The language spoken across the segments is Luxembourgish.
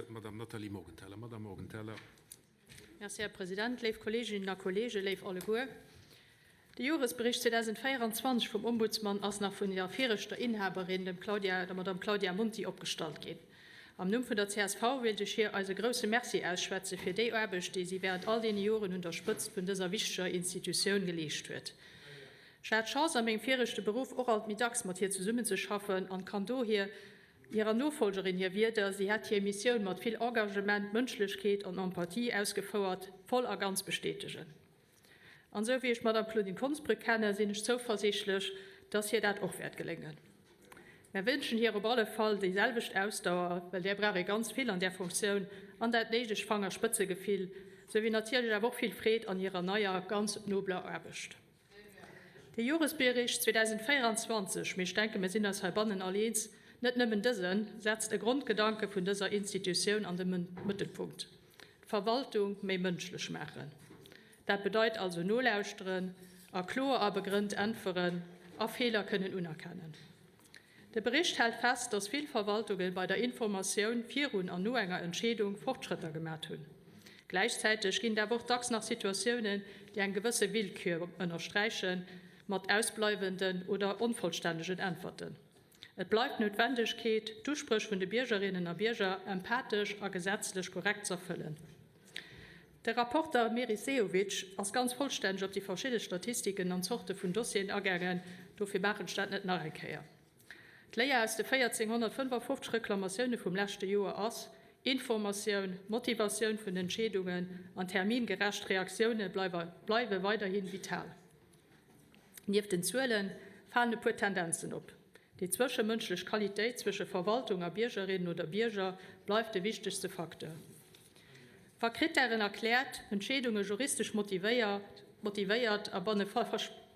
D'Madame Nathalie Morgenthaler. Madame Morgenthaler. Merci, Här President. Léif Kolleeginnen a Kolleegen, léif alleguer. De Joresbericht 2024 vum Ombudsman ass nach vun der viregter Inhaberin, dem Claudia, der Madame Claudia Monti, opgestallt ginn. Am Numm vun der csv wéilt ech hir eise grouse Merci ausschwätze fir déi Aarbecht, déi si während all deene Joren un der Spëtzt vun dëser wichteger Institutioun geleescht huet. Ech hat d'Chance, a mengem viregte Beruff och alt méi dacks mat hir zesummenzeschaffen an kann dohier Hirer Nofollgerin hir Wierder, si hätt hir Missioun mat vill Engagement, Mënschlechkeet an Empathie ausgefouert, voll a ganz bestätegen. An esou wéi ech d'Madame Claudine Konsbrück kennen, sinn ech zouversiichtlech, dass hir dat och wäert geléngen. Mär wënschen hir op alle Fall déi selwecht Ausdauer, well där brauch ee ganz vill an där Funktioun, an dat néidegt Fangerspëtzegefill, sou wéi natierlech awer och vill Freed an hirer neier, ganz nobler Aarbecht. De Joresbericht 2024, mee ech denken, mir sinn eis heibannen all eens, net nëmmen dësen, setzt e Grondgedanke vun dëser Institutioun an de Mëttelpunkt, d'Verwaltung méi mënschlech maachen. Dat bedeit also nolauschteren a kloer a begrënnt äntweren a Feeler kënnen unerkennen. De Bericht hält fest, dass vill Verwaltunge bei der Informatioun virun an no enger Entscheedung Fortschrëtter gemat hunn. Gläichzäiteg ginn et awer och dacks nach Situatiounen, déi eng gewësse Willkür ënnersträichen, mat ausbleiwenden oder onvollstännegen Äntwerten. Et bleift d'Noutwendegkeet, d'Uspréch vun de Biergerinnen a Bierger empathesch a gesetzlech korrekt z'erfëllen. De Rapporter Meris Sehovic ass ganz vollstänneg op déi verschidde Statistiken an Zorte vun Dossieren agaangen, dofir maachen ech dat net nach eng Kéier. D'Léier aus de 1455 Reklamatioune vum leschte Joer ass, Informatioun, Motivatioun vun Entscheedungen an termingerecht Reaktioune bleiwe weiderhi vital. Nieft den Zuele falen e puer Tendenzen op. Déi zwëschemënschlech Qualitéit zwësche Verwaltung a Biergerinnen oder Bierger bleift de wichtegste Facteur. Wa Krittären erkläert, Entscheedunge juristesch motivéiert a banne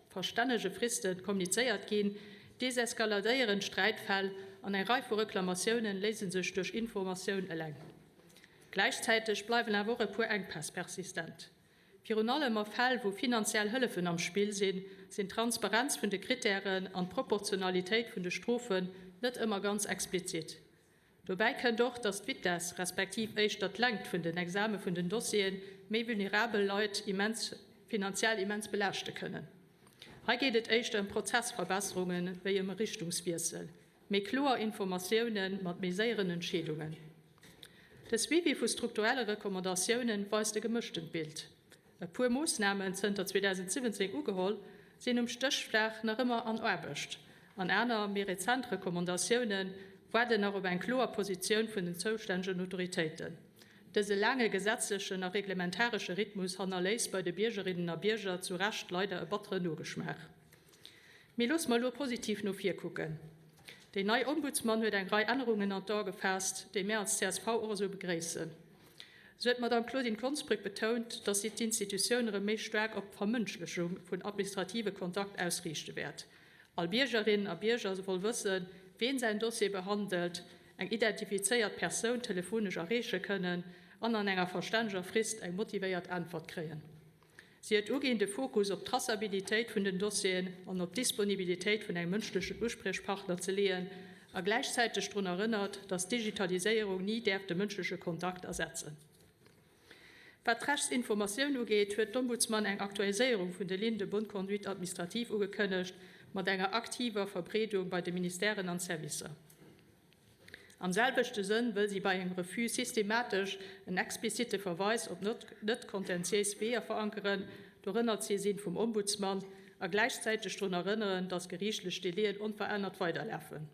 verstännege Friste kommunizéiert ginn, deseskaladéieren d'Sträitfäll an eng Rei vu Reklamatioune léise sech duerch Informatioun eleng. Gläichzäiteg bleiwen awer och e puer Enkpäss persistent. Virun allem a Fäll, wou finanziell Hëllefen am Spill sinn, sinn d'Transparenz vun de Krittären an d'Proportionalitéit vun de Strofen net ëmmer ganz explizit. Dobäi kënnt och, dass d'Vitess, respektiv éischter d'Längt vun den Exame vun den Dossiere méi vulnerabel Leit immens finanziell immens belaaschte kënnen. Hei geet et éischter ëm Prozessverbesserunge wéi ëm e Richtungswiessel. Méi kloer Informatioune mat méi séieren Entscheedungen. De Suivi vu strukturelle Recommandatiounen weist e gemëschtent Bild. E puer Moossnamen, zënter 2017 ugeholl, sinn um Stéchdag nach ëmmer an Aarbecht, an aner, méi rezent Recommandatioune waarden nach op eng kloer Positioun vun den zoustännegen Autoritéiten. Dëse laange gesetzlechen a reglementaresche Rhythmus hannerléisst bei de Biergerinnen a Bierger zu Recht leider e batteren Nogeschmaach. Mee loosse mer elo positiv no vir kucken. Déi nei Ombudsman huet eng Rei Ännerungen an d'A gefaasst, déi mär als csv och esou begréissen. Sou huet d'Madame Claudine Konsbrück betount, dass si d'Institutioun erëm méi staark op d'Vermënschlechung vun administrative Kontakt ausriichte wäert. All Biergerin a Bierger soll wëssen, ween säin Dossier behandelt, eng identifizéiert Persoun telefonesch erreeche kënnen an an enger verstänneger Frist eng motivéiert Äntwert kréien. Si huet uginn, de Fokus op d'Traçabilitéit vun den Dossieren an op d'Disponibilitéit vun engem mënschlechen Uspriechpartner ze leeën a gläichzäiteg drun erënnert, dass d'Digitaliséierung ni däerf de mënschleche Kontakt ersetzen. Wat d'Rechtsinformatioun ugeet, huet d'Ombudsman eng Aktualiséierung vun de Lignes de bonne conduite administrative ugekënnegt, mat enger aktiver Verbreedung bei de Ministèren an Servicer. Am selwechte Sënn wëll si bei engem Refus systematesch en explizite Verweis op net-kontentiéis Weeër verankeren, dorënner d'Saisine vum Ombudsman, a gläichzäiteg drun erënneren, datt geriichtlech Délien onverännert weiderlafen.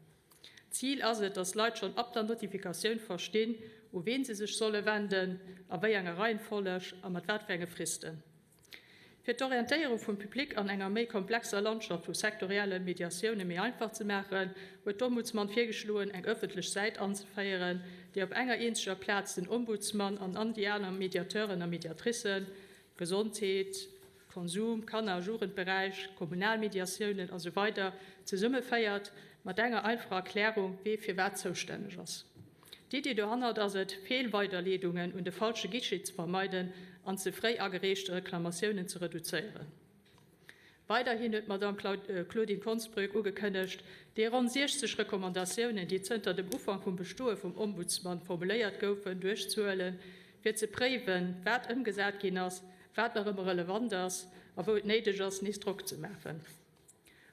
Zil ass et, datt d'Leit schonn ab der Notifikatioun verstinn, u ween se sech solle wenden, a wéi enger Reihenfolleg a mat wat fir enge Fristen. Fir d'Orientéierung vum Public an enger méi komplexer Landschaft vu sektorielle Mediatioune méi einfach ze maachen, huet d'Ombudsman virgeschloen, eng ëffentlech Säit anzeféieren, déi op enger eenzeger Plaz den Ombudsman an an déi aner Mediateuren a Mediatricen, Gesondheet, Konsum, Kanner a Jugendberäich, kommunal Mediatiounen a sou weider zesummeféiert, mat enger einfacher Erklärung, wee fir wat zoustänneg ass. D'Iddi dohannert ass et, Feelweiderleedungen un de falsche Guichet ze vermeiden an ze fréi agereechte Reklamatiounen ze reduzéieren. Weiderhin huet d'Madamm Claudine Konsbrück ugekënnegt, déi ronn 60 Recommandatiounen, déi zënter dem Ufank vum Bestoe vum Ombudsman formuléiert goufen, duerchzehuelen, fir ze préiwen, wat ëmgesat ginn ass, wat nach ëmmer relevant ass a wou et néideg ass, nees Drock ze maachen.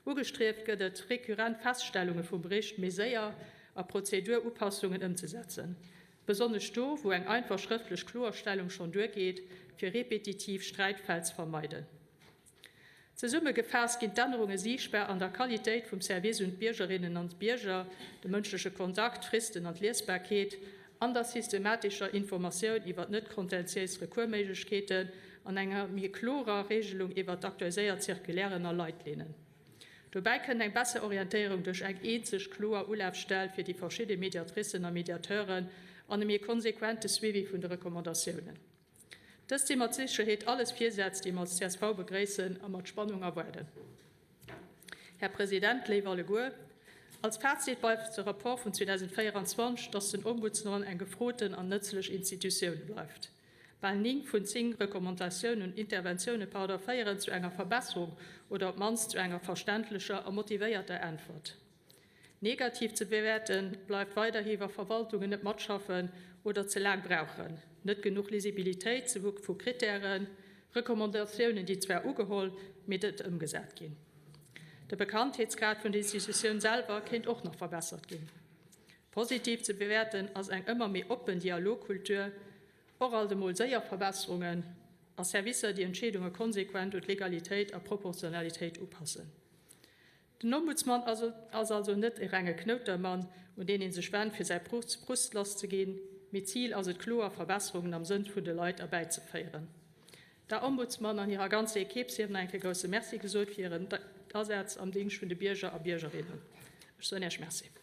Ugestrieft gëtt et, rekurrent Feststellunge vum Bericht méi séier a Prozedurupassungen ëmzesetzen, besonnesch do, wou eng einfach schrëftlech Kloerstellung schonn duergeet, fir repetitiv Sträitfäll ze vermeiden. Zesummegefaasst ginn d'Ännerunge siichtbar an der Qualitéit vum Service un d'Biergerinnen an d'Bierger, de mënschleche Kontakt, d'Fristen an d'Liesbarkeet, an der systematescher Informatioun iwwer net-kontentiéis Recoursméiglechkeeten an enger méi klorer Reegelung iwwer d'aktualiséiert Circulairen a Leitlinnen. Dobäi kënnt eng besser Orientéierung duerch eng eenzeg kloer Ulafstell fir déi verschidde Mediatricen a Mediateuren an e méi konsequente Suivi vun de Recommandatiounen. Dëst si mat Sécherheet alles Virsätz, déi mer als csv begréissen a mat Spannung erwaarden. Här President, léif alleguer, als Fazit bleift de Rapport vun 2024, dass den Ombudsman eng gefroten an nëtzlech Institutioun bleift. Bal 9 vun 10 Recommandatiounen und Interventiounen, pardon, féieren zu enger Verbesserung oder op d'mannst zu enger verständlecher a motivéierter Äntwert. Negativ ze bewäerte bleift weiderhi wa Verwaltungen net matschaffen oder ze laang brauchen, net genuch Lisibilitéit vu Krittären, Recommandatiounen déi zwar ugeholl, mee net ëmgesat ginn. De Bekanntheetsgrad vun der Institutioun selwer kéint och nach verbessert ginn. Positiv ze bewäerten ass eng ëmmer méi oppen Dialogkultur, och alt emol séier Verbesserungen a Servicer déi Entscheedunge konsequent un d'Legalitéit a Proportionalitéit upassen. Den Ombudsman ass also net e renge Knoutermann, un deen ee sech wennt, fir säi Frust lasszeginn, mee d'Zil ass et kloer, Verbesserungen am Sënn vun de Leit erbäizeféieren. Der Ombudsman an hirer ganzer Ekipp sief nach eng Kéier grousse Merci gesot fir hiren Asaz am Dingscht vun de Bierger a Biergerinnen. Ech soen Iech Merci.